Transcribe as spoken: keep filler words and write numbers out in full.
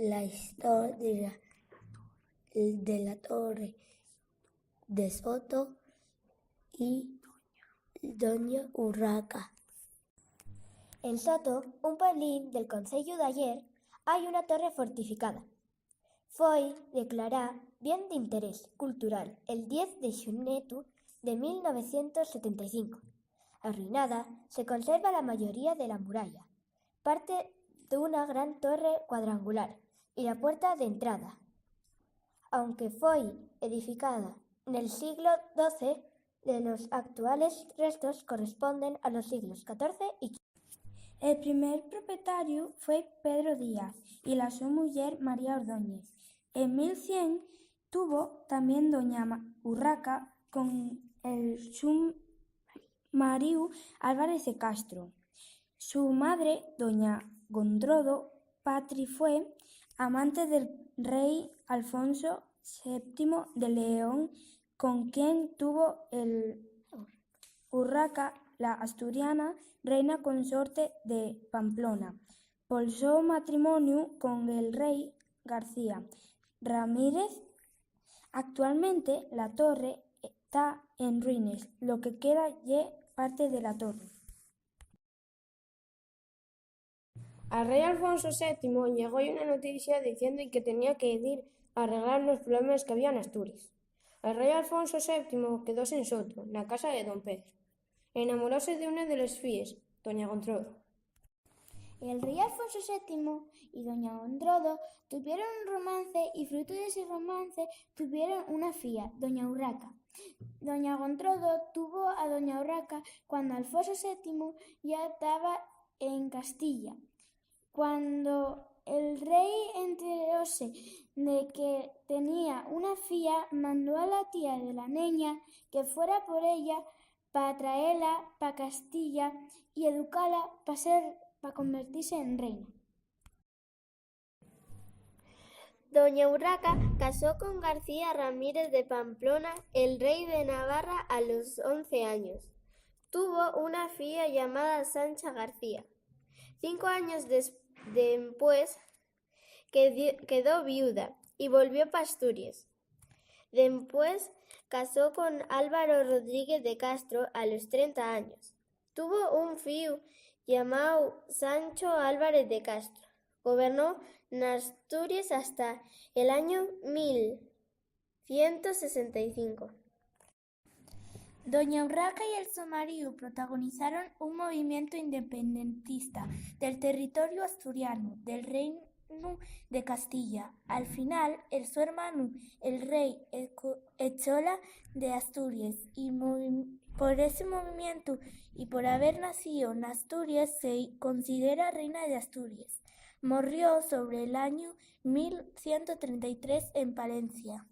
la historia de la Torre de Soto y Doña Urraca. En Soto, un pueblín del conceyu d'Ayer, hai una torre fortificada. Foi declará bien d'interés cultural el diez de xunetu de mil novecientos setenta y cinco. Arruinada, se conserva la mayoría de la muralla, parte d'una gran torre cuadrangular y la puerta d'entrada. Aunque foi edificada nel siglo doce, de los actuales restos corresponden a los siglos catorce y quince. El primer propietariu fue Pedro Díaz y la so muyer María Ordóñez. En mil cien tuvo también doña Ma-, Urraca con el su mariu Álvarez de Castro. Su madre, doña Gondrodo Patri, fue amante del rei Alfonso séptimo de León, con quien tuvo el Urraca, la asturiana reina consorte de Pamplona, pol so matrimoniu con el rei García Ramírez. Actualmente, la torre ta en ruines, lo que queda ye parte de la torre. Al rei Alfonso séptimu llegó-y una noticia diciendo que tenía que dir arreglar los problemas que había en Asturias. El rei Alfonso séptimu quedóse en Soto, na casa de don Pedro. Enamoróse d'una de les fíes, doña Gontrodo. El rei Alfonso séptimu y doña Gontrodo tuvieron un romance y fruto de ese romance tuvieron una fía, doña Urraca. Doña Gontrodo tuvo a doña Urraca cuando Alfonso séptimu ya taba en Castilla. Cuando el rei enteróse de que tenía una fía, mandó a la tía de la neña que fuera por ella pa traela pa Castilla y educala pa ser, pa convertise en reina. Doña Urraca casó con García Ramírez de Pamplona, el rei de Navarra, a los once años. Tuvo una fía llamada Sancha García. Cinco años des-, dempués, quedi-, quedó viuda y volvió pa Asturias. Dempués, casó con Álvaro Rodríguez de Castro a los trenta años. Tuvo un fíu llamáu Sancho Álvarez de Castro. Gobernó n'Asturias hasta el añu mil cientos sesenta y cinco. Doña Urraca y el so maríu protagonizaron un movimientu independentista del territoriu asturianu del Reinu de Castilla. Al final, el so hermanu, el rei, eco-, echóla de Asturias y movi-, por ese movimientu y por haber nacío n'Asturias, se considera reina de Asturias. Morrió sobre l'añu mil cientu trenta y tres en Palencia.